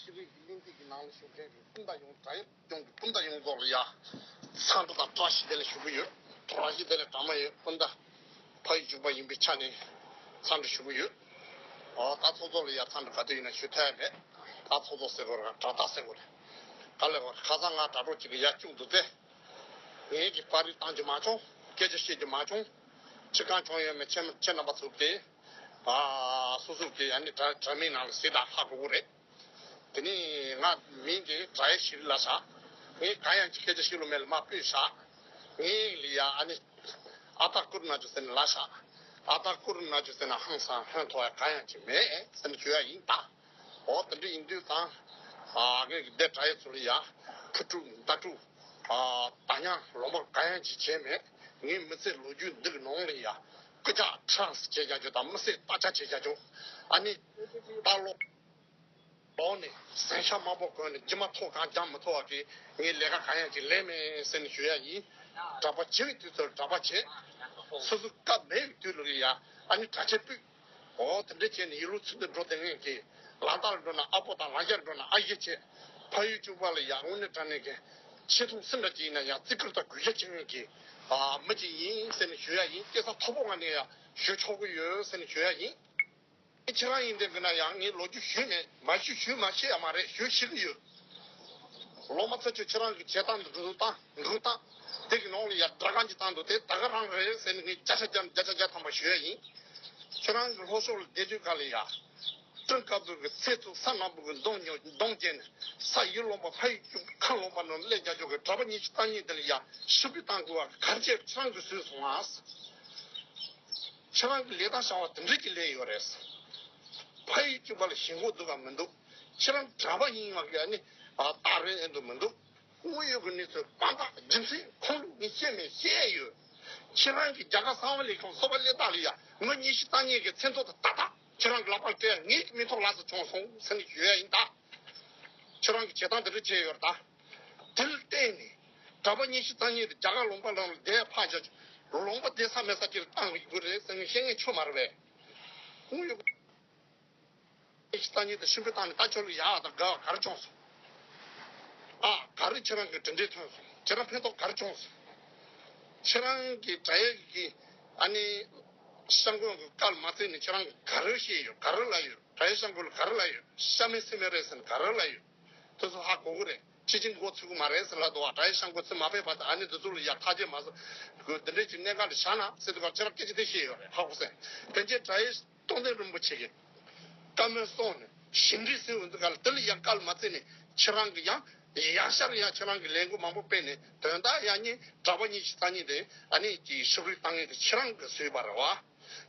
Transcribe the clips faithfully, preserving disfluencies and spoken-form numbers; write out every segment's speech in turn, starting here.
ཤེས་རིག་གི་གླེང་སྟེགས་ཀྱི་ནང་ལ་ཞུགས་མཁན་གྱི་སྤུན་ཟླ་ཡོངས། དགྲ་ཡོད་ཡོངས་ཀྱི་སྤུན་ཟླ་ཡོངས་རྫོགས་ལ་ཡ། འཚམས་འདྲི་དང་བཀྲ་ཤིས་བདེ་ལེགས་ཞུ་གི་ཡོད། བཀྲ་ཤིས་བདེ་ལེགས། གྲ་མ་ཡོད་སྤུན་ཟླ། ཕ་ཡུལ་གཅིག་པ་ཡིན་པའི་ཆ་ནས་འཚམས་འདྲི་ཞུ་གི་ཡོད། ཨོ་ད་ཚོགས་གཙོ་ལ་ཡ་འཚམས་འདྲི་ག་དུས་ཡིན་ན་ཞུ་ཐུབ་ཡ་མེད། ད་ཚོགས་གཙོ་ཟེར་དགོས་རེད། དགྲ་ཟླ་ཟེར་དགོས་རེད། ག་ལེར་ཁ་སང་ང་དྲ་གྲོགས་གཅིག་གིས་ཡར་བཅུག་འདུག་སྟེ། ངེད་ཀྱིས་པར་རིས་བཏང་རྒྱུ་མ་བྱུང་། སྐད་ཆ་བཤད་རྒྱུ་མ་བྱུང་། ཅི་གང་བྱུང་ཡོད་མེད་ཁྱེད་ཁྱེད་རྣམ་པ་ཚོ་གིས། ཨ་སོ་སོ་གི་ཨ་ནི་དྲ་དྲ་མིག་ནང་ལ་གཟིགས་དང་ཧ་གོ་གི་རེད། དེ་ནས་ང་མིང་དེ་དྲ་ཡེ་ཤེས་རིག་ལབ་ཤག་ངས་གང་ཡང་ཅིག་སྐད་ཆ་བཤད་ལོང་མེད་ལ་མར་སྤོས་ཤག་ངས་ལ་ཡ་ཨ་ནི་ཨ་སྟག་ཀུ་རུ་ན་ཇུ་ཟེར་ནས་ལབ་ཤག་ཨ་སྟག་ཀུ་རུ་ན་ཇུ་ཟེར་ན་ཧང་སང་ཧོན་ཐོག་ཡ་གང་ཡང་ཅིག་མེད་ཟེར་ནས་ཞུ་ཡ་ཡིན་ད། འོ་དེ་འདྲ་ཡིན་དུས་ཙང་། ཨ་ངས་འདི་དྲ་ཡེ་ཚོ་ལ་ཡ། ཕུ་དཀྲུག་མདའ་དཀྲུག་ཨ་ད་ཉང་ལོང་བ་གང་ཡང་ཅིག་བྱས་མེད། ངའི་མི་ཚེ་ལོ་རྒྱུས་འདི་གི་ནང་ལ་ཡ། སྐུ་ཇག་ཁྲག་བྱེད་བྱ་རྒྱུ་དང་མི་སེར་རྟ་ཆ་བྱེད་བྱ་རྒྱུ། ཨ་ནི། ད་ལོ། ལོག་ནས་ཟན་ཤ་དམར་པོ་གོན་ནས་རྒྱུ་མ་ཐོག་གང་རྒྱག་མི་ཐུབ་པ་གི་ངས་ལས་ཀ་གང་ཡང་ཅིག་ལས་མེད་ཟེར་ནས་ཞུ་ཡ་ཡིན། གྲྭ་པ་བྱེད་པའི་དུས་ཚོད་གྲྭ་པ་བྱེད། སོ་སོ་སྐབས་མེད་པའི་དུས་ལ་ཡ་ཨ་ནི་གྲྭ་ཆས་སྤུས། འོ་དེ་འདྲ་བྱས་ནས་ཡིན་ལུགས་ཚུལ་དུ་འགྲོ་བསྡད་མཁན་གྱི་ལམ་ལྟར་འགྲོ་ན་ཨ་ཕོ་དང་ལམ་ཤར་འགྲོ་ན་ཨ་ཡེ་བྱེད། ཕ་ཡུལ་གཅིག་པ་ལ་ཡ་དངོས་གནས་དྲང་གནས་ཀྱི་ཆེ་མཐོང་སུ་འདྲ་ཅིག་ཡིན་ན་ཡང་བརྩི་བཀུར་དང་གུས་ཞབས་བྱེད་མཁན་གྱི་ཨ་མི་ཅིག་ཡིན་ཟེར་ནས་ཞུ་ཡ་ཡིན། སྐྱེས་ས་མཐོ་པོ་ང་ནས་ཡ་ཞུ་ཆོག་གི་ཡོད་ཟེར་ནས་ཞུ་ཡ་ཡིན། ཁྱེད་རང་ཡིན་དེ་གི་ན་ཡང་ངས་ལོ་རྒྱུས་ཞུས་མེད། མ་ཞུས་ཞུས་མ་ཤེས་ཡ་མ་རེད། ཞུ་ཤེས་ཀྱི་ཡོད། ལོ་མ་ཚ་ཆུ་ཁྱེད་རང་གི་བྱེད་སྟངས་འདི་འགྲོ་སྟངས་འགྲོ་སྟངས་དེ་གི་ནང་ལ་ཡ་དགྲ་གང་ཅིག་བཏང་འདུག་དེ་ད་ག་རང་རེད་ཟེར་ནས་ངས་བརྒྱ་ཆ་བརྒྱ་བརྒྱ་ཆ་བརྒྱ་ཐམ་པ་ཞུ་ཡ་ཡིན། ཁྱེད་རང་གི་ལྷོ་ཕྱོགས་ལ་བསྡད་དུས་ག་ལ་ཡ། སྤྲིན་དཀར་པོ་གི་ཚལ་དུ་ས་ནག་པོ་གི་གདོང་ཉོ་གདོང་བརྒྱན་ནས་ས་ཡི་ལོང་པ་ཕ་ཡི་ཁ་ལོང་པ་ནང་སླེབས་རྒྱ་ཆོག་གི་གྲྭ་པ་ཉི་ཤུ་རྩ་གཉིས་དེ་ལ་ཡ་ཤི་བི་བཏང་དགོས་པ་ག་རེ་བྱས་ཁྱེད་རང་གིས་བཟོས་སོང་ཨ། ཁྱེད་རང་གི་ལས་དང་བྱ་བ་དེ་འདྲ་ཅིག་ལས་ཡོད་རེད། ཕ་ཡུལ་གཅིག་པ་ལ་ཞེན་ཁོག་འདུག་གམ་མི་འདུག་ཁྱེད་རང་གྲྭ་པ་ཡིན་ཡོད་ཀྱི་ཨ་ནི་ཨ་རྟག་རེད་ཨེ་འདུག་མི་འདུག་དངོས་ཡོད་ཀྱི་གནས་ཚུལ་དཔང་རྟགས་རྒྱུ་མཚན་ཁུངས་ལུང་ངས་བཤད་མེད་བཤད་ཡོད། ཁྱེད་རང་གི་རྒྱ་གར་གསང་བ་ལས་ཁུངས་སོ་པ་ལས་རྟགས་ལ་ཡ་ངོ་ཉི་ཤུ་རྩ་གཉིས་ཀྱི་མཚན་ཐོ་དང་ཏག་ཏག་ཁྱེད་རང་གི་ལག་པར་སྤྲད་ཡ་ངའི་མིང་ཐོག་ལ་སོ་བྱུང་སོང་ཟེར་ནས་ཞུ་ཡ་ཡིན་ད། ཁྱེད་རང་གི་བྱེད་སྟངས་དེ་འདྲ་བྱས་ཡོད་རེད་ད། དེ་ལ་བརྟེན་ནས་གྲྭ་པ་ཉི་ཤུ་རྩ་གཉིས་དེ་རྒྱ་གར་ལུང་པ་ལ་བསྡད་ཕར་བཞག་ལུང་པ་བསྡད་ས་མེད་ས་ཅིག་ལ་བཏང་གི་ཡོད་རེད་ཟེར་ནས་བཤད་མཁན་ཁྱོད་མ་རེད་པས། དངོས་ཡོད་ཉི་ཤུ་རྩ་གཉིས་དེ་ཤི་བོ་བཏང་ནས་ད་ཁྱོད་ལ་ཡག་དང་དགའ་བ་ག་རེ་བྱུང་སོང་། ཨ་ག་རེ་ཁྱེད་རང་གི་གྲུབ་འབྲས་ཐོན་སོང་། ཁྱེད་རང་ཕན་ཐོགས་ག་རེ་བྱུང་སོང་། ཁྱེད་རང་གི་དྲ་ཡག་གི་ཨ་ནི་ཤ་འགོང་གི་བཀའ་ལ་མ་བརྩིས་ནས་ཁྱེད་རང་གི་ག་རེ་བཤད་ཡོད། ག་རེ་ལབ་ཡོད། དྲ་ཡག་ཤ་འགོང་ལ་ག་རེ་ལབ་ཡོད། ཤ་མེད་སེམས་མེད་རེད་ཟེར་ནས་ག་རེ་ལབ་ཡོད། དེ་ཚོ་ཧ་གོ་གི་རེད། ཁྱེད་ཀྱིས་མགོ་ཚོས་གི་མ་རེད་ཟེར་ལབ་འདུག་བ། དྲ་ཡག་ཤ་འགོང་ཚོས་མ་ཕེབས་བར་དུ་ཨ་ནི་འདི་ཚོ་ལ་ཡ་ཐག་གཅོད་མ་བཟོ་དགོས། འདི་འདྲའི་ཅིག་གནད་འགག་འདི་བཞག་ན་ཟེར་དུས་སྐབས་ཁྱེད་རང་སྐད་ཆ་དེ་བཤད་ཡོད་རེད། ཧ་གོ་སོང་། དེ་རྗེས་དྲ་ཡག་རྟོགས་ལྡན་རིན་པོ་ཆེ་གིས་བཀའ་མོལ་གསུངས་ནས་ཞི་འགྲིག་ཟེར་འོང་དུས་ག་ལ་དེ་ལ་ཡང་བཀའ་ལ་མ་བརྩིས་ནས་ཁྱེད་རང་གིས་ཡང་ཡང་བསྐྱར་ཡང་ཁྱེད་རང་གིས་ལས་འགུལ་མང་པོ་སྤེལ་ནས་དོན་དག་ཡང་སྙིང་གྲྭ་པ་ཉི་ཤུ་རྩ་གཉིས་དེ་ཨ་ནི་ཀྱི་ཞུགས་རིག་བཏང་མཁན་དེ་ཁྱེད་རང་གིས་བཟོས་པ་རེད་བ།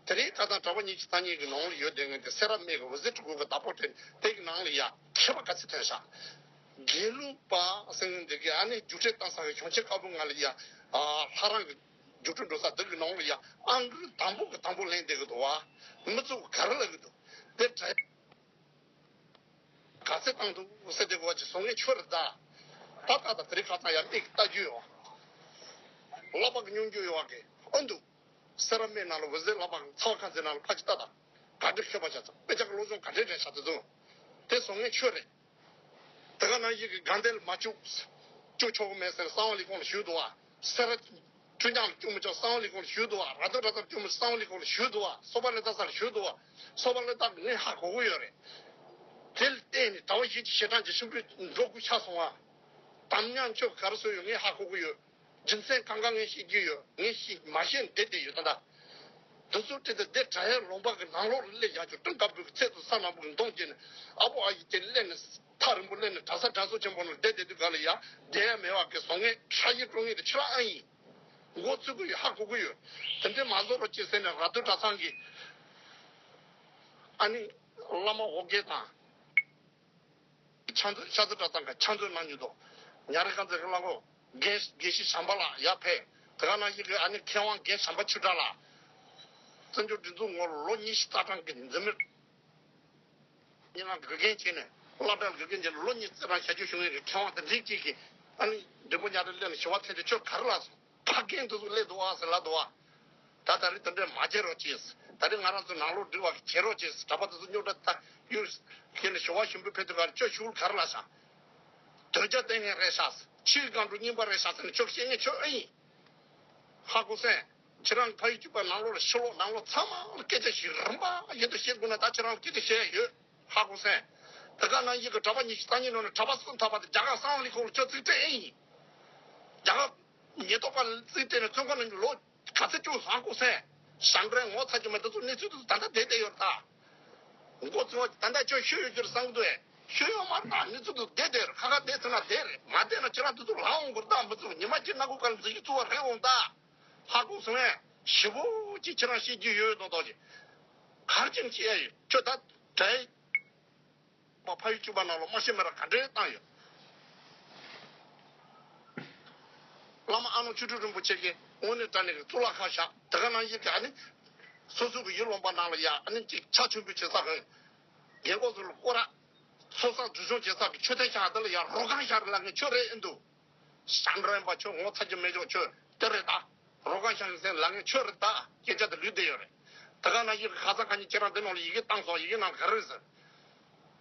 དེ་རིང་ཁ་སང་གྲྭ་པ་ཉི་ཤུ་རྩ་གཉིས་ཀྱི་ནང་ལ་ཡོད་བསྡད་མཁན་དེ་སེ་ར་སྨད་ཀྱི་འོད་ཟེར་སྤྲུལ་སྐུ་གི་བདག་པོ་དེ་དེ་གི་ནང་ལ་ཡང་མཁས་པ་ག་ཚོད་ཐོན་ཤག་དགེ་ལུགས་པ་ཟེར་མཁན་དེ་གིས་ཨ་ནི་རྒྱུགས་སྤྲོད་བཏང་ས་གི་གཞུང་ཆེན་བཀའ་པོད་ལྔ་ལ་ཡང་ལྷ་རམས་ཀྱི་རྒྱུགས་སྤྲོད་འགྲོ་ས་འདི་གི་ནང་ལ་ཡང་ཨང་ཀི་དང་པོ་གི་དང་པོ་ལེན་བསྡད་གི་འདུག་བ། མི་ཚོ་ག་རེ་ལབ་གི་འདུག་དེ་དྲ་ག་ཚོད་བཏང་འདུག་ཟེར་བསྡད་དགོས་པ་ཅིག་བཟོ་མཁན་ཁྱོད་རེད་ད། ད་ལྟ་དང་དེ་རིང་ཁ་སང་ཡང་མིག་ལྟ་རྒྱུ་ཡོད། ལག་པ་གི་སྙོམས་འཇུག་ཡོད་བ་གི་ཨ་འདུག་སེ་ར་སྨད་ནང་ལ་འོད་ཟེར་ལག་པ་གི་ཚ་བ་ཁ་འཛིན་ནང་ལ་ཕ་ཅིག་ལྟ་དང་། ག་འདྲ་མཁས་པ་བྱ་ཚང་དཔེ་ཆ་གི་སློབ་སྦྱོང་ག་འདྲ་རེད་ཤག་དེ་ཚོ། དེ་བཟོ་མཁན་ཁྱོད་རེད། དེ་ག་ནང་བཞིན་གྱི་དགའ་ལྡན་ལ་མ་བཅུག་བཅུག་ཆོག་གི་མེད་ཟེར་གསང་བ་ལས་ཁུངས་ལ་ཞུས་འདུག་བ། སེ་ར་ཆུ་རྐྱང་ལ་བཅུག་མི་ཆོག་གསང་བ་ལས་ཁུངས་ལ་ཞུས་འདུག་བ། ར་སྟོད་གྲྭ་ཚང་ལ་བཅུག་མི་ཆོག་གསང་བ་ལས་ཁུངས་ལ་ཞུས་འདུག་བ། སོ་པ་ལས་ད་ས་ལ་ཞུས་འདུག་བ། སོ་པ་ལས་ད་ངས་ཧ་གོ་གི་ཡོད་རེད། དེ་ལ་བརྟེན་ནས་གྲྭ་པ་ཞིག་གི་ཞེ་དྲག་གི་ཤུགས་པའི་འགྲོ་ཁུལ་ཆགས་སོང་བ། དམ་ཉམས་ཆོས་ག་རེ་བཟོས་ཡོད་ངས་ཧ་གོ་གི་ཡོད། རྒྱུ་མཚན་གང་ག་ངས་ཤེས་ཀྱི་ཡོད། ངས་ཤེས་མ་ཤེས་ནས་བསྡད་བསྡད་ཡོད་ད་ལྟ། འདི་ཚོ་ཁྲིད་དེ་འདི་དྲ་ཡག་ལུང་པ་གི་ནང་ལོགས་ལ་སླེབས་ཡག་ཆོག་སྤྲིན་དཀར་པོའི་ཚལ་དུ་ས་ནག་པོ་གི་མདོངས་བསྐྱེད་ནས་ཨ་ཕོ་ཨ་ཡེ་དེ་སླེབས་ནས་ཐག་རིང་པོ་སླེབས་ནས་གྲྭ་ས་གྲྭ་ཚང་ཆེན་པོ་ནང་བསྡད་བསྡད་དུས་ག་ལ་ཡ་བསྡད་ཡ་མེད་བ་གི་བཟོ་ངན་ཁྲ་ཡི་སྤྲོ་ངན་དེ་ཁྱེད་རང་ཨ་ཡིན། མགོ་ཚོས་གི་ཡོད། ཧ་གོ་གི་ཡོད། དེ་འདྲས་མ་བཟོ་རོགས་ཅེས་ཟེར་ནས་ར་སྟོད་གྲྭ་ཚང་གི་ཨ་ནི་བླ་མ་ཨོ་རྒྱན་དང་། ཕྱག་མཛོད་ཤར་རྩེ་གྲྭ་ཚང་གི་ཕྱག་མཛོད་གནང་མྱོང་འདུག་ཉ་རི་དཀར་མཛེས་ཀྱི་བླ་མགོ་རྒན་དགེ་བཤེས་བྱམས་པ་ལགས་ཡར་ཕེབས། དེ་ག་ནང་བཞིན་གྱི་ཨ་ནི་མཁས་དབང་རྒན་བྱམས་པ་ཆོས་གྲགས་ལགས། བཙན་བྱོལ་སྒྲིག་འཛུགས་ངོ་ལོ་ཉི་ཤུ་རྩ་གྲངས་ཀྱི་འཛིན་མི། སྙན་ངག་དགེ་རྒན་བྱས་ནས་སློབ་གྲྭར་དགེ་རྒན་བྱས་ནས་ལོ་ཉི་ཤུ་རྩ་གྲངས་བྱ་རྒྱུ་བྱུང་ཡོད་ཀྱི་མཁས་དབང་དེ་འདྲའི་གཅིག་གིས་ཨ་ནི་འབྲས་སྤུངས་ཉ་རི་སླེབས་ནས་ཞུ་བ་འཐེན་དུས་ཁྱོད་ག་རེ་ལབ་སོང་། ཕ་རྒན་དེ་ཚོ་སླེབས་འདུག་ཨ་ཟེར་ལབ་འདུག་ཨ། ད་ད་རེས་དེ་འདྲས་མ་བྱེད་རོགས་གྱིས། ད་རེས་ང་རང་ཚོ་ནང་ལོགས་འགྲིག་པ་བྱེད་རོགས་གྱིས། གྲྭ་པ་དེ་ཚོ་རྙོག་དྲ་ད་གཡུག་ དེ་ནས་ཞི་བ་ཞིམ་པོའི་ཕེབས་དུས་ག་རེ་ཁྱོད་ཞུགས་ག་རེ་ལ་ཤག་དོལ་རྒྱལ་བསྟེན་མཁན་རེད་ཤག་ཕྱིའི་སྒང་དྲུག་རྙིང་པ་རེད་ཤག་ཟེར་ནས་ཁྱོད་བཤད་མཁན་ཁྱོད་ཨེ་ཡིན། ཧ་གོ་སོང་། ཁྱེད་རང་གི་ཕ་ཡུལ་གཅིག་པ་ནང་ལོགས་ལ་ཕྱི་ལོགས་ནང་ལོགས་ཚང་མ་ལ་སྐད་ཆ་ཞིག་རིམ་པ་བཞིན་དུ་བཤད་དགོས་ན་ད་ཁྱེད་རང་ལ་སྐད་ཆ་བཤད་ཡ་ཡོད། ཧ་གོ་སོང་། དེ་ག་ནང་བཞིན་གྱི་གྲྭ་པ་ཉི་ཤུ་རྩ་གཉིས་ནང་ནས་གྲྭ་པ་གསུམ་ཐོབ་པ་དེ་རྒྱ་གར་གསང་བ་ལྷན་ཁང་ལ་ཁྱོད་རྩིས་སྤྲད་ཨེ་ཡིན། རྒྱ་གར་ཉེན་རྟོག་པ་ལ་རྩིས་སྤྲད་ནས་བཙོན་ཁང་ནང་ལོ་ག་ཚོད་བཅུག་ཧ་གོ་སོང་། ཞབས་འདྲེན་ངོ་ཚ་རྒྱུ་མེད། དེ་ཚོ་གནས་ཚུལ་དེ་ཚོ་ད་ལྟ་བསྡད་བསྡད་ཡོད་རེད་ད། མགོ་ཚོས་ད་ལྟ་ཁྱོད་ཤོད་ཡོད་རྒྱུར་བསམ་གི་འདུག་ཨེ། ཤོད་ཡོད་མ་རེད་ད། གནས་ཚུལ་དེ་བསྡད་བསྡད་རེད། ཁ་ཁ་བསྡད་ཚར་ན་བསྡད་རེད། མ་བསྡད་ན་ཁྱེད་རང་དེ་ཚོ་ལངས་འོང་དགོས་རེད་ད། མི་ཚོ་ཉི་མ་གཅིག་སྣ་ཁུག་ག་ལ་འཛིན་རྒྱུ་བཙུགས་པ་རེད་འོང་ད། ཧ་གོ་སོང་ཨེ། ཞེ་པོ་ཅིག་ཁྱེད་རང་བཤད་རྒྱུ་ཡོད་ཡོད་མདོག་མདོག་ཅིག་ག་རེ་བྱས་ནས་བཤད་ཡ་ཡོད། ཁྱོད་ད་དྲན། ཕ་ཡུལ་གཅིག་པ་ནང་ལ་མ་ཤེས་མི་ར་ག་འདྲས་བཏང་ཡོད། བླ་མ་ཨ་ནུ་ཆོས་དྲུག་རིན་པོ་ཆེ་གིས་དངོས་གནས་དྲང་གནས་ཀྱི་གཙུག་ལག་ཁང་བཞེངས། དེ་ག་ནང་བཞིན་གྱི་ཨ་ནི་སོ་སོ་གི་ཡུལ་ལུང་པ་ནང་ལ་ཡ་ཨ་ནི་ཅིག་ཕྱག་མཆོད་འབུལ་བྱེད་ས་གི་རྒན་གོག་ཚོ་ལ་སྐོར་ར། ཚོགས་བསགས་འཛུལ་ཞུགས་བྱེད་ས་གི་མཆོད་རྟེན་བཞེངས་དེ་ལ་ཡ་རོ་ཁང་བཞེངས་རེད་ལབ་མཁན་ཁྱོད་རེད་ཨེ་འདུག་ཞབས་འདྲེན་པ་ཁྱོད་ངོ་ཚ་རྒྱུ་མེད་ཅོག་ཁྱོད་དེ་རེད་ད། རོ་ཁང་བཞེངས་ཟེར་ལབ་མཁན་ཁྱོད་རེད་ད། སྐད་ཆ་དེ་ལུས་བསྡད་ཡོད་རེད། དེ་ག་ནང་བཞིན་གྱི་ཁ་སང་ཁ་ཉིན་ཁྱེད་རང་འདི་ནང་ལ་ཡི་གེ་བཏང་སོང་། ཡི་གེ་ནང་ལ་ག་རེ་རེད་ཟེར།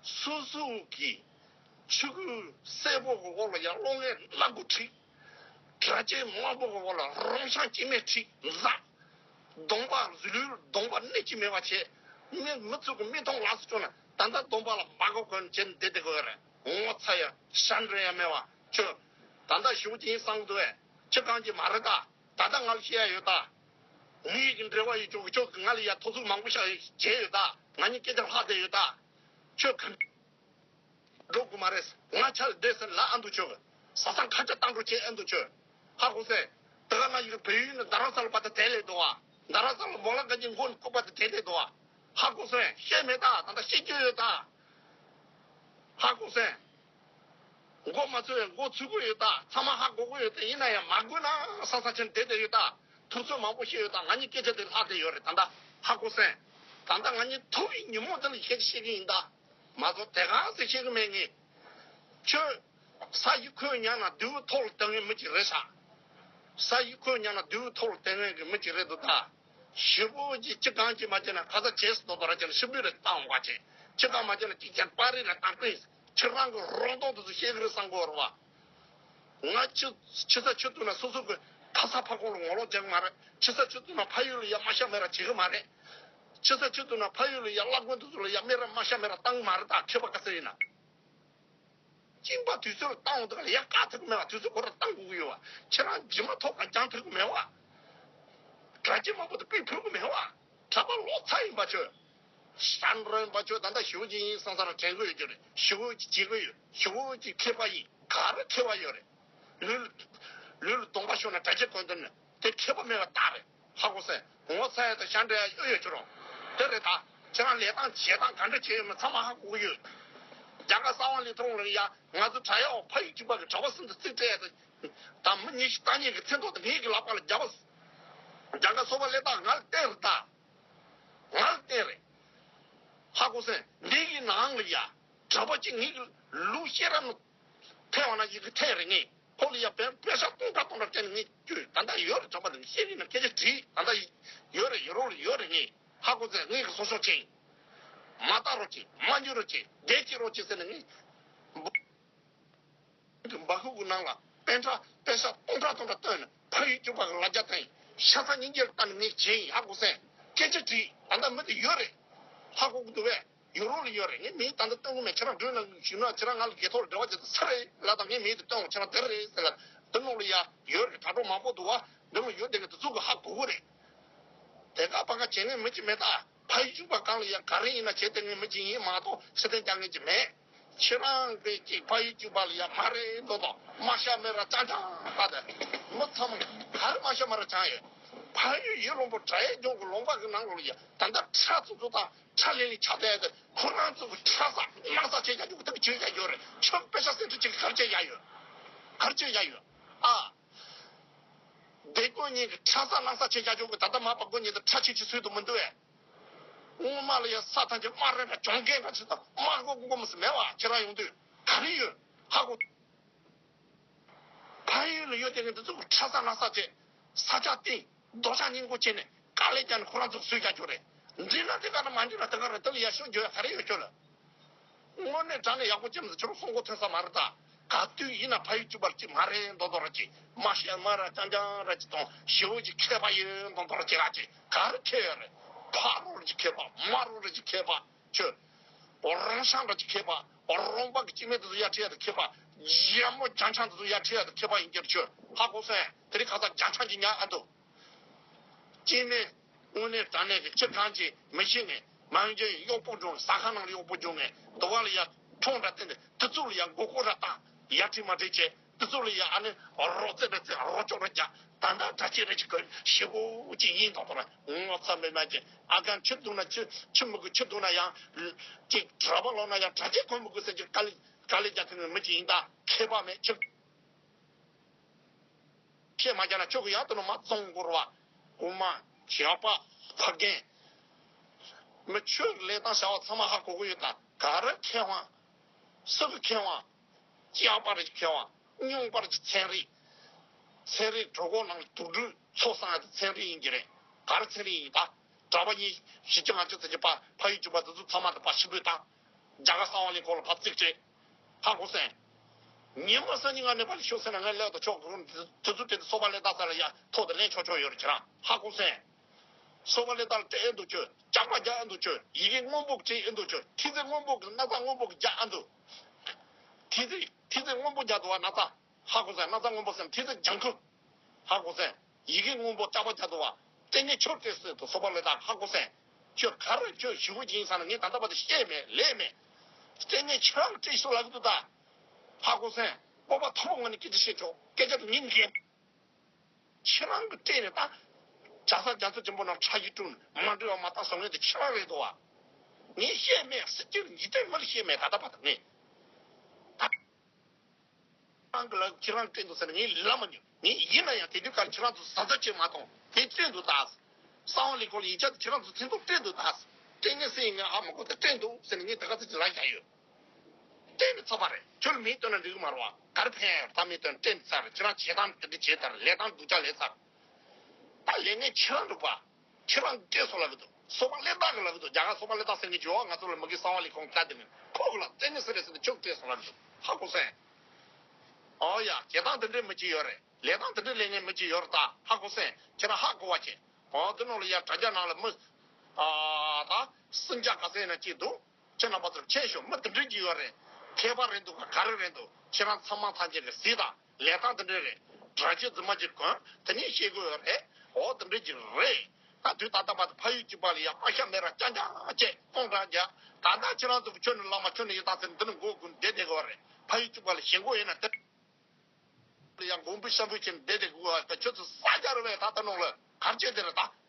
སོ་སོ་གི་ཆུ་ཁོལ་སེར་པོ་གི་འོག་ལ་ཡར་གློག་བརྙན་སྣ་དགུ་བྲིས། དྲ་རྒྱའི་དམར་པོ་གི་འོག་ལ་རོང་ཤང་སྐྱེ་དམན་བྲིས་འཛག་གདོང་པ་ལུས་ལུས་གདོང་པ་སྣེ་གཅིག་མེད་པ་བྱས། མི་མི་ཚོ་གི་མིག་མཐོང་ལག་ཟིན་བཅོས་ན་ད་ལྟ་གདོང་པ་ལ་མ་གོ་གོན་བྱས་ནས་བསྡད་བསྡད་དགོས་རེད། ངོ་ཚ་ཡ་ཤ་འདྲེ་ཡ་མེད་པ་ཁྱོད། ད་ལྟ་ཞུ་གི་ཡིན་བསམ་གི་འདུག་བས། ཁྱི་གང་གི་མ་རེད་ད། ད་ལྟ་ང་ལ་བཤད་ཡ་ཡོད་ད། ངའི་གི་འབྲེལ་བ་ཡོད་ཅོག་གི་ཁྱོད་ཀྱི་ང་ལ་ཡ་ཐོ་ཚུགས་མང་པོ་བཞག་བྱས་ཡོད་ད། ང་གཉིས་སྐད་ཆ་ལྷག་བསྡད་ཡོད་ད། ཁྱོད་ག་འགྲོ་དགོས་མ་རེད། ང་ཆ་ལ་བསྡད་ཟེར་ལ་ཨ་འདུག་ཁྱོད་ཀྱི་བཟའ་ཚང་ཁ་ཆ་བཏང་འགྲོ་བྱས་ཨ་འདུག་ཁྱོད། ཧ་གོ་སོང་། དེ་ག་ནང་བཞིན་བལ་ཡུལ་ནས་རྡ་རམ་ས་ལ་བར་དུ་དེད་ལས་འདུག་བ། རྡ་རམ་ས་ལ་མོ་ལ་ག་གྱི་མགོ་ནས་ཁུག་བར་དུ་དེད་ལས་འདུག་བ། ཧ་གོ་སོང་། བཤད་མེད་ད། ད་ལྟ་བཤད་རྒྱུ་ཡོད་ད། ཧ་གོ་སོང་། མགོ་མ་ཚོས་མགོ་ཚོས་གི་ཡོད་ད། ཚང་མ་ཧ་གོ་གི་ཡོད་ད། ཡིན་ན་ཡང་མ་གོ་ན་ས་ས་ཆེན་བསྡད་བསྡད་ཡོད་ད། ཐུགས་ཚོད་མང་པོ་བཤད་ཡོད་ད། ང་གཉིས་སྐད་ཆ་དེ་ལྷག་བསྡད་ཡོད་རེད་ད། ད་ཧ་གོ་སོང་། ད་ལྟ་ང་གཉིས་ཐུག་པའི་ཉིན་མོ་དེ་ལ་སྐད་ཆ་བཤད་གི་ཡིན་ད། མ་གཏོགས་དེ་ག་ཟེར་བཤད་གི་མེད་ངས། ཁྱོད་ས་གཞི་ཁོད་ཉར་ན་རྡེའུ་ཐོག་ལ་བཏང་མཁན་མི་གཅིག་རེད་ཤག་ས་གཞི་ཁོད་ཉར་ན་རྡེའུ་ཐོག་ལ་བཏང་མཁན་གྱི་མི་གཅིག་རེད་འདུག་ད། ཞེ་པོ་ཅིག་ཅི་གང་ཅི་མ་བྱས་ན་ཁ་ཚ་བྱས་སུ་དོ་དོ་ར་བྱས་ན་ཤི་བུ་རེ་བཏང་འོང་བ་བྱས། ཅི་གང་མ་བྱས་ན་ཅིག་ཀྱང་པར་རིས་རེ་བཏང་པས། ཁྱེད་རང་གི་རོགས་ཏོག་དེ་ཚོ་ཤེས་གི་རེད་བསམ་གི་ཡོད་རེད་བ། ང་ཆུ་ཆུ་ཚ་ཆུ་བཏུང་ན་སོ་སོ་གི་ཕ་ས་ཕ་ཁོང་ལ་ངོ་ལོག་རྒྱག་གི་མ་རེད། ཆུ་ཚ་ཆུ་བཏུང་ན་ཕ་ཡུལ་ལ་ཡ་མ་ཤ་མེ་ར་བྱེད་གི་མ་རེད། ཆུ་ཚ་ཆུ་བཏུང་ན་ཕ་ཡུལ་ལ་ཡ་བླ་དགོན་དེ་ཚོ་ལ་ཡ་མེ་ར་མ་ཤ་མེ་ར་བཏང་གི་མ་རེད། ད་མཁས་པ་ག་ཚོད་ཡིན་ན། གཅིན་པ་དུས་ཚོད་ལ་བཏང་འོང་དུས་ལ་ཡ་བཀག་ཐུབ་ཀྱི་མེད་པ། དུས་ཚོད་ཁོ་རང་བཏང་དགོས་ཀྱི་ཡོད་པ། ཁྱེད་རང་ཇི་མ་ཐོག་ག་འགྱངས་ཐུབ་ཀྱི་མེད་པ། དྲ་རྒྱ་མང་པོ་དུ་སྤུས་ཕུད་ཀྱི་མེད་པ། གྲྭ་པ་ལོ་ཚ་ཡིན་པ་ཁྱོད། ཤ་འགྲོ་ཡིན་པ་ཁྱོད། ད་ལྟ་ཞུ་གི་ཡིན་བསམ་ས་ར་དྲན་གི་ཡོད་ཀྱི་རེད། ཞུ་གི་བྱེད་གི་ཡོད། ཞུ་གི་མཁས་པ་ཡིན། ག་རེ་མཁས་པ་ཡོད་རེད། ལུས་ལུས་ལ་གདོང་པ་ཤོར་ན་དྲ་རྒྱ་གོན་དོན་ནི་དེ་མཁས་པ་མེད་པ་རྟགས་རེད། ཧ་གོ་སོང་། ངོ་ཚ་ཡ་དང་ཤ་འདྲེ་ཡ་ཡོད་ཡོད་ཁྱོད་རང་། དེ་རེད་ད། ཁྱེད་རང་ལས་སྟངས་བྱེད་སྟངས་ག་འདྲ་བྱས་ཡོད་མེད་ཚང་མ་ཧ་གོ་གི་ཡོད། རྒྱ་གར་གསང་བ་ལྷན་ཁང་ལ་ཡ་ང་ཚོ་དྲ་ཡག་ཕ་ཡུལ་གཅིག་པ་གི་གྲྭ་པ་གསུམ་དུ་རྩིས་སྤྲད་ཡ་དང་། ད་མི་ཉི་ཤུ་རྩ་གཉིས་ཀྱི་མཚན་ཐོ་དེ་ངེད་ཀྱི་ལག་པ་ལ་རྒྱ་གར་རྒྱ་གར་སོ་པ་ལས་སྟངས་ང་ལ་བསྟན་རེད་ད། ང་ལ་བསྟན་རེད། ཧ་གོ་སོང་། འདི་གི་ནང་ལ་ཡ་གྲྭ་པ་གཅིག་ངེད་ཀྱི་ལུགས་ཤེས་རབ་ནི་ཐེ་བ་ན་ཡི་གེ་ཐེ་རེ་ངེས། ཁོ་ལ་ཡ་པེ་པེ་ཤ་སྟོང་ཕྲག་སྟོང་ཕྲག་སྤྲད་ནས་ངས་བསྐྱུར། ད་ལྟ་ཡོད་རེད། གྲྭ་པ་དེ་ཤེས་རིག་ན་སྐད་ཆ་དྲིས། ད་ལྟ་ཡོད་རེད། ཡོད་རོགས་ལ་ཡོད་རེད། ངས་ཧ་གོ་ཚེ་ངས་གི་སོ་སོ་ཅིག་མ་ལྟ་རོགས་ཅིག་མ་འཇུ་རོགས་ཅིག་བསྡད་ཅི་རོགས་ཅིག་ཟེར་ནས་ངས་འབའ་ཁུག་གི་ནང་ལ་པེ་ཤ་པེ་ཤ་སྟོང་ཕྲག་སྟོང་ཕྲག་བཏོན་ནས་ཕ་ཡུལ་གཅིག་པ་གི་ལ་རྒྱ་བཏང་ཡིན། ཤ་ཚ་སྙིང་རྗེ་ལ་བལྟས་ནས་ངས་བྱས་ཡིན། ཧ་གོ་སོང་། སྐད་ཆ་དྲིས། ད་ལྟ་མི་དེ་ཡོད་རེད། ཧ་གོ་གི་འདུག་བས། ཡུ་རོབ་ལ་ཡོད་རེད། ངས་མིང་ད་ལྟ་སྟོན་གི་མེད། ཁྱེད་རང་མགྲོན་ནང་ཞུས་ན་ཁྱེད་རང་ང་ལ་དགེ་ཐོག་ལ་འབྲེལ་བ་བྱེད་དུ་ཚར་རེད་ལ། ད་ངས་མིང་དེ་སྟོན་འོང་། ཁྱེད་རང་དེ་རེད་ཟེར་ལ། དེ་ནང་ལ་ཡ་ཡོད་རེད། དྲ་གྲོགས་མང་པོ་འདུག་བ། འདི་ལ་ཡོད་དེ་གི་དེ་ཚོ་གི་ཧ་གོ་གི་རེད། དེ་ག་པ་ག་བྱེད་ངས་མི་གཅིག་མེད་ད། ཕ་ཡུལ་གཅིག་པ་གང་ལ་ཡ་ག་རེ་ཡིན་ན་བྱེད་དེ་ངས་མི་གཅིག་ཡིན་མ་གཏོགས་ཕྱི་དོན་རྒྱག་ངས་གཅིག་མེད། ཁྱེད་རང་གི་གཅིག་ཕ་ཡུལ་གཅིག་པ་ལ་ཡ་མ་རེད་མདོག་མདོག་མ་ཤ་མེད་ར་ཅང་ཅང་པ་དེ། མི་ཚང་མ་ག་རེ་མ་ཤ་མེད་ར་ཅང་ཡོད། ཕ་ཡུལ་ཡུལ་ལུང་པ་དྲ་ཡའི་ལྗོངས་ཀྱི་ལུང་པ་གི་ནང་ལོགས་ལ་ཡ་ད་ལྟ་ཁྲ་ཚོ་ཚོ་དང་། ཁྲ་ལེ་ལེ་ཆགས་བསྡད་དེ་ཁོ་རང་ཚོ་གི་ཁྲ་ས་སྣང་ས་བྱེད་རྒྱ་རྒྱུ་གི་ཐབས་བྱེད་རྒྱ་ཡོད་རེད། ཁྱོད་པེ་ཤ་སེ་འཕྲུལ་ཅིག་ག་རེ་བྱེད་རྒྱ་ཡོད། ག་རེ་བྱེད་རྒྱ་ཡོད། ཨ། སྡེ་དགོན་གཉིས་ཀྱི་ཁྲ་ས་སྣང་ས་བྱེད་རྒྱ་རྒྱུ་གི་ད་ལྟ་མ་པ་དགོན་གཉིས་དུ་ཁྲ་ཆེ་ཆེ་བཟོས་དུ་མི་འདུག་ཨེ། སྔོན་མ་ལ་ཡ་ས་ཐམས་ཅད་དམར་རེ་ར་གྱོང་གན་ག་ཚོད་དང་དམར་གོ་གོ་གོ་མི་སྲིད་མེད་བ། ཁྱེད་རང་ཡོང་དུས་ག་རེ་ཡོད། ཧ་གོ། ཕ་ཡུལ་ལ་ཡོད་དེ་ངས་འདི་ཚོ་གི་ཁྲ་ས་སྣང་ས་བྱས། ས་ཆ་བརྟེན། རྡོ་ཆག་སྙིང་པོ་བྱས་ནས་དཀའ་ལས་བརྒྱབ་ནས་ཁོ་རང་ཚོ་གསོས་རྒྱག་རྒྱུ་རེད། འགྲིག་ན་འགྲིག་ག་ན་མ་འགྲིག་ན་དེ་ག་རེད། དེ་ལ་ཡ་ཤོད་རྒྱུ་ཡ་ག་རེ་ཡོད་ཁྱོད་ལ། དངོས་གནས་དྲང་གནས་ཡག་པོ་ཅི་མི་ཟེར་ཁྱོད་རང་གསུང་གོ་ཐོས་ས་མ་རེད་ད། ག་དུས་ཡིན་ན་ཕ་ཡུལ་གཅིག་པར་གཅིག་མ་རེད་མདོག་མདོག་ར་གཅིག་མ་ཤེས་མ་ར་རྐྱང་རྐྱང་ར་གཅིག་དང་ཞེ་བོ་གཅིག་མཁས་པ་ཡིན་མདོག་མདོག་ར་གཅིག་ར་གཅིག་ག་རེ་མཁས་ཡོད་རེད། ཕ་རོ་ར་གཅིག་མཁས་པ་མ་རོ་ར་གཅིག་མཁས་པ་ཁྱོད། རང་ཤང་ར་གཅིག་མཁས་པ་རོང་པ་གི་སྐྱེ་དམན་དེ་ཚོ་ཡར་ཁྲིད་ཡ་དེ་མཁས་པ་རྒྱ་མོ་རྒྱ་ཆང་དེ་ཚོ་ཡར་ཁྲིད་ཡ་དེ་མཁས་པ་ཡིན་གྱི་རེད་ཁྱོད་ཧ་གོ་སོང་། དེ་རིང་ཁ་སང་རྒྱ་ཆང་གཅིག་ཉར་ཨ་འདུག་སྐྱེ་དམན། དངོས་གནས་དྲང་གནས་ཀྱི་ཁྱི་གང་ཅི་མི་ཤེས་ངེས། མ་ཡིན་ཅི་གཡོག་པོ་འགྲོ་ཟ་ཁང་ནང་ལ་གཡོག་པོ་འགྲོ་ངེས། དུ་བ་ལ་ཡ་ཁྲོང་འདྲ་བསྟན་ཏེ་དུ་ཚོགས་ལ་ཡ་མགོ་སྐོར་ར་བཏང་ཡ་བྲིས་མ་བྲིས་བྱས་དུ་ཚོགས་ལ་ཡ་ཨ་ནི་རོགས་རྩེ་འདྲ་རྩེ་རོགས་ཅོག་ར་རྒྱག་ད་ལྟ་གྲྭ་ཆས་རེ་ཅིག་གི་ཞེ་པོ་ཅིག་ཡིན་དང་དང་ར་ངོ་ཚ་མེད་མ་ཅིག་ཨ་གང་ཁྱི་འདུག་ན་ཁྱི་ཁྱི་མི་དགོས་ཁྱི་འདུག་ན་ཡང་ཅིག་གྲྭ་པ་ལོག་ན་ཡང་གྲྭ་ཆས་གོན་མི་དགོས་ཟེར་གྱི་དཀའ་ལས་དཀའ་ལས་རྒྱག་ཐུབ་ནི་མི་ཅིག་ཡིན་ད་མཁས་པ་མེད་ཁྱི། ཁྱེད་མ་རྒྱག་ན་ཁྱོད་ཀྱི་ཡག་ཏུ་ནོ་མ་བཙོང་དགོས་ར་བ། དབུ་མ་ཞགས་པ་ཕ་རྒན། མི་ཁྱོད་ཀྱི་ལས་དང་བྱ་བ་ཚང་མ་ཧ་གོ་གི་ཡོད་ད། ག་རེ་མཁས་དབང་། སུ་གི་མཁས་དབང་། སྐྱག་པ་རེ་མཁས་དབང་། རྙོག་པ་རེ་ཚན་རིག་ཚན་རིག་གྲོད་ཁོག་ནང་ལ་དུག་སྦྲུལ་ཚོ་སང་ཡ་དེ་ཚན་རིག་ཡིན་གྱི་རེད། ག་རེ་ཚན་རིག་ཡིན་ད། གྲྭ་པ་གཉིས་བཞི་བཅུ་ལྔ་བཅུ་ཙམ་གྱི་པ་ཕ་ཡུལ་གྱི་པ་དེ་ཚོ་ཚང་མ་དེ་པ་ཕྱི་པོའི་དང་། རྒྱ་གར་གསང་བ་གླིང་ཁོག་ལ་ཕར་རྩིག་སྤྲད། ཧ་གོ་སོང་། ཉི་མ་སང་ཉིན་ང་ནེ་པ་ལ་ཤོག་ཟེར་ན་ང་ལས་དང་ཆོག་གོ་དུས་ཚོད་དེ་སོ་པ་ལས་ད་ས་ལ་ཡ་ཐོག་ཏུ་ལེན་ཆོག་ཆོག་ཡོད་རེད་ཁྱེད་རང་ཧ་གོ་སོང་། སོ་པ་ལས་ད་ལ་སྤྲད་ཨེ་འདུག་ཁྱོད་ལྕགས་པ་རྒྱག་ཨེ་འདུག་ཁྱོད་ཡི་གེ་སྔོན་པོ་སྤྲད་ཨེ་འདུག་ཁྱོད་ཐི་ཚེ་སྔོན་པོ་གི་སྣག་ཚ་སྔོན་པོ་གི་རྒྱག་ཨེ་འདུག་ཐི་ཚེ་ཐི་ཚེ་སྔོན་པོ་རྒྱག་འདུག་བ་སྣག་ཚ། ཧ་གོ་སོང་། སྣག་ཚ་སྔོན་པོ་ཟེར་ན་ཐི་ཚེ་ལྗང་ཁུ། ཧ་གོ་སོང་། ཡི་གེ་སྔོན་པོ་ལྕགས་པ་རྒྱག་འདུག་བ། ལྟས་ངན་ཁྱོད་སྤྲད་སྲིད་དུ་སོ་པ་ལས་ད་ཧ་གོ་སོང་། ཁྱོད་ག་རེ་ཁྱོད་ཞུ་གི་ཡིན་ས་ན་ངས་ད་ལྟ་བར་དུ་བཤད་མེད་ལས་མེད། ལྟས་ངན་ཁྱོད་སྤྲད་སོ་ལབ་གི་འདུག་ད། ཧ་གོ་སོང་། སྤོབས་པ་མཐོ་པོ་ངང་ནས་སྐད་ཆ་བཤད་ཆོག་སྐད་ཆ་དེ་ངས་འགན། ཁྱེད་རང་གི་སྤྲད་ནས་ད། ཇ་ས་རྒྱ་མཚོ་ཆེན་པོ་ནང་ཁྲག་ཤེད་བསྐྲུན་མ་འགྲིག་བ་མ་བཏང་སོང་ངས་དེ་ཁྱེད་རང་རེད་དོ་བ། ངས་བཤད་མེད་སྲིད་སྤྱིར་འཇིག་རྟེན་མི་ལ་བཤད་མེད་ད་ལྟ་བར་དུ་ངས། ད། རང་གི་ལ་ཁྱེད་རང་སྤྲད་འདུག་ཟེར་ནས་ངས་ལབ་མ་མྱོང་། ངས་ཡིན་ན་ཡང་དེ་དུས་ཀར་ཁྱེད་རང་ཚོ་ཟ་ཟ་བྱེད་མ་གཏོང་དེ་སྤྲད་འདུག་ད། གསང་བ་ལས་ཁོ་ལ་ཡིག་ཆ་དེ་ཁྱེད་རང་ཚོ་མཚན་ཐོག་སྤྲད་འདུག་ད། སྤྲད་ངེས་སེ་ཡིན་ངས་ཨ་མ་གོ་ད་སྤྲད་འདུག་ཟེར་ནས་ངས་ད་ག་ཚོད་ཅིག་ལབ་བཞག་ཡོད། སྤྲད་ནས་ཚར་བ་རེད། ཁྱོད་ལ་མིང་བཏོན་ན་འགྲིག་གི་མ་རེད་བ། ག་རེ་ཕན་ཡོད་ད་མིང་བཏོན་སྤྲད་ནས་ཚར་རེད། ཁྱེད་རང་བྱེད་སྟངས་དེ་འདྲ་བྱས་ཚར་ལས་སྟངས་སྡུག་ཅག་ལས་ཚར། ད་ལས་ངན་ཁྱེད་རང་འདུག་བ། ཁྱེད་རང་སྤྲད་སོང་ལབ་གི་འདུག་སོ་པ་ཀླད་སྟག་གི་ལབ་གི་འདུག་རྒྱ་གར་སོ་པ་ཀླད་སྟག་ཟེར་མཁན་ཅིག་ཡོད་ང་ཚོ་ལ་མ་གི་གསང་བ་ལས་ཁོང་ཀ་དེ་ནི་ཁོ་གི་ལ་བཙན་ནི་ཟེར་རེད་ཟེར་ནས་ཁྱོད་སྤྲད་སོང་ལབ་གི་འདུག་ཧ་གོ་སོང་། ཨོ་ཡ་བྱེད་སྟངས་དེ་འདྲའི་མི་གཅིག་ཡོད་རེད། ལས་སྟངས་དེ་འདྲའི་ལས་ངན་མི་གཅིག་ཡོད་རེད་ད་ཧ་གོ་སོང་། ཁྱེད་རང་ཧ་གོ་བ་བྱེད། ཨོ་དེ་ནང་ལ་ཡ་དྲ་རྒྱ་ནང་ལ་མི་ཨ་ད་སུན་ཅག་ག་ཟེར་ན་གཅིག་འདུག་ཁྱེད་རྣམ་པ་ཚོར་མཁྱེན་ཤོག་མི་དེ་འདྲའི་གཅིག་ཡོད་རེད། མཁས་པ་རེད་འདུག་ག་ག་རེ་རེད་འདུག་ཁྱེད་རང་ཚང་མ་ཐམས་ཅད་ཀྱིས་གཟིགས་དང་། ལས་སྟངས་དེ་འདྲས་རེད། དྲ་ཕྱི་རྫུན་མ་ཅིག་གོན་དེ་ནས་བཤད་དགོས་རེད། འོ་དེ་འདྲས་ཅིག་རེད། ད་དུས་ད་ལྟ་བར་དུ་ཕ་ཡུལ་གཅིག་པ་ལ་ཡ་པ་ཤ་མེད་ར་རྐྱང་རྐྱང་བྱས་སྟོང་ཕྲག་བརྒྱ། ད་ལྟ་ཁྱེད་རང་ཚོ་གི་ཁྱོད་ནི་བླ་མ་ཁྱོད་ནི་ཡི་དྭགས་ཟེར་འདི་ནི་མགོ་དགུ་བསྡད་བསྡད་དགོས་རེད། ཕ་ཡུལ་གཅིག་པ་ལ་ཞེན་ཁོག་ཡོད་ན་དེ་ལ་ཡ་མགོན་པོ་ཤམ་བུ་ཅན་བསྡད་བསྡད་དགོས་རེད། ད་ཁྱོད་ཚོ་ས་རྒྱ་རེད་བས་ད་ལྟ་ནང་ལ་གར་བྱས་དེ་རེད་ད།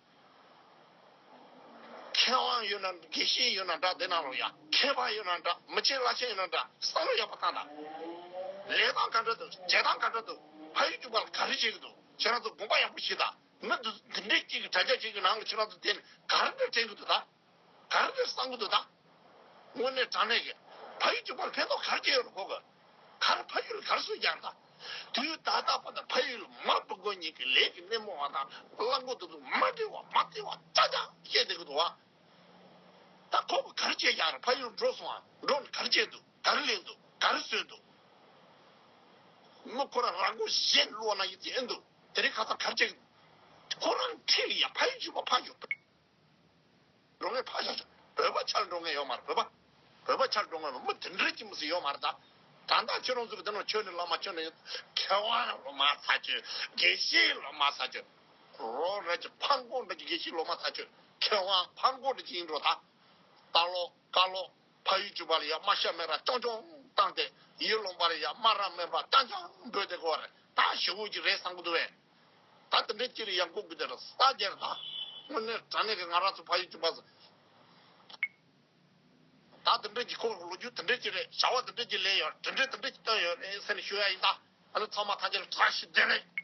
མཁས་དབང་ཡོད་ན་དགེ་བཤེས་ཡོད་ན་འདྲ་དེ་ནང་ལོགས་ཡ་མཁས་པ་ཡོད་ན་འདྲ་མི་ཆེན་བླ་ཆེན་ཡོད་ན་འདྲ་བསམ་བློ་ཡག་པོ་བཏང་དང་། ལས་སྟངས་ག་འདྲ་འདུག་བྱེད་སྟངས་ག་འདྲ་འདུག་ཕ་ཡུལ་གཅིག་པ་ལ་ག་རེ་བྱེད་ཀྱི་འདུག་ཁྱེད་རང་ཚོ་དགོངས་པ་ཡག་པོ་བཞེས་དང་། མི་འདི་འདི་འདྲའི་གཅིག་གི་དྲ་རྒྱ་གཅིག་གི་ནང་ལ་ཁྱེད་རང་ཚོ་བསྡད་ནས་ག་རེ་འདྲ་དྲན་གྱི་འདུག་ད། ག་རེ་འདྲ་བསམ་གྱི་འདུག་ད། དངོས་གནས་དྲང་གནས་ཀྱི་ཕ་ཡུལ་གཅིག་པ་ལ་ཕན་ཐོགས་ག་རེ་བྱས་ཡོད་རེད་ཁོ་གི། ག་རེ་ཕ་ཡུལ་ལ་ག་རེ་སུས་རྒྱག་ད། དུས་ད་ལྟ་བར་དུ་ཕ་ཡུལ་ལ་མ་བུ་རྒོད་གཉིས་ཀྱི་ལས་ཀྱི་སྣེ་མོ་བ་དང་གླང་གོ་དེ་ཚོ་མ་འབྲེལ་བ་མ་བརྩེ་བ་ཅག་ཅག་བཤད་བསྡད་ཀྱི་འདུག་བ། ད་ཁོ་གི་ག་རེ་བྱས་ཀྱང་རེད། ཕ་ཡུལ་འགྲོ་སོང་ཨ་འགྲོ་ནས་ག་རེ་བྱས་འདུག་ག་རེ་ལས་འདུག་ག་རེ་བཟོས་འདུག་མི་ཁོ་རང་རང་མགོ་གཞན་ལོག་ན་ཡིན་ཚེ་ཨེ་འདུག་དེ་རིང་ཁ་སང་ག་རེ་བྱས་ཀྱི་འདུག་ཁོ་རང་འཁྲིས་ལ་ཡ་ཕ་ཡུལ་གཅིག་པ་ཕ་ཡུལ། འགྲོ་མཁན་ཕར་བཞག་བྱས། བོད་པ་ཆགས་འགྲོ་མཁན་ཡོད་མ་རེད། བོད་པ། བོད་པ་ཆགས་འགྲོ་མཁན་མི་དེ་འདྲ་ཅིག་མི་སྲིད་ཡོད་མ་རེད་ད། ད་ལྟ་ཁྱོད་རང་ཚོ་གི་དེ་ནང་ཁྱོད་ནི་བླ་མ་ཁྱོད་ནི་མཁས་དབང་སློབ་མ་ཚ་ཁྱོད་དགེ་བཤེས་སློབ་མ་ཚ་ཁྱོད་རོགས་རེད་ཀྱི་ཕ་མགོ་འདྲ་གི་དགེ་བཤེས་སློབ་མ་ཚ་ཁྱོད་མཁས་དབང་ཕ་མགོ་འདྲ་ཅིག་ཡིན་འགྲོ་ད། ལྟ་ལོག་ཀ་ལོག་ཕ་ཡུལ་གཅིག་པ་ལ་ཡ་མ་ཤ་མེད་ར་ཅོང་ཅོང་བཏང་སྟེ་ཡུལ་ལུང་པ་ལ་ཡ་སྨ་ར་མེད་པ་རྐྱང་རྐྱང་འབོད་དེ་གོ་རེད་ད་ཞེ་པོ་ཅིག་རེད་བསམ་གི་འདུག་བས། ད་དེ་འདྲའི་ཅིག་ལ་ཡང་སྒུག་དགོས་དེ་རེད་ས་རྒྱལ་དང་། དངོས་གནས་དྲང་གནས་ཀྱི་ང་རང་ཚོ་ཕ་ཡུལ་གཅིག་པ་ཚོ། ད་དེ་འདྲའི་ཅིག་ཁོ་ལོ་རྒྱུས་དེ་འདྲའི་ཅིག་རེད། བྱ་བ་དེ་འདྲའི་ཅིག་ལས་ཡོད་དེ་འདྲའི་དེ་འདྲའི་ཅིག་བཏོན་ཡོད་རེད་ཟེར་ནས་ཞུ་ཡ་ཡིན་ད། ཨ་ནི་ཚང་མ་ཐམས་ཅད་ལ་བཀྲ་ཤིས་བདེ་ལེགས།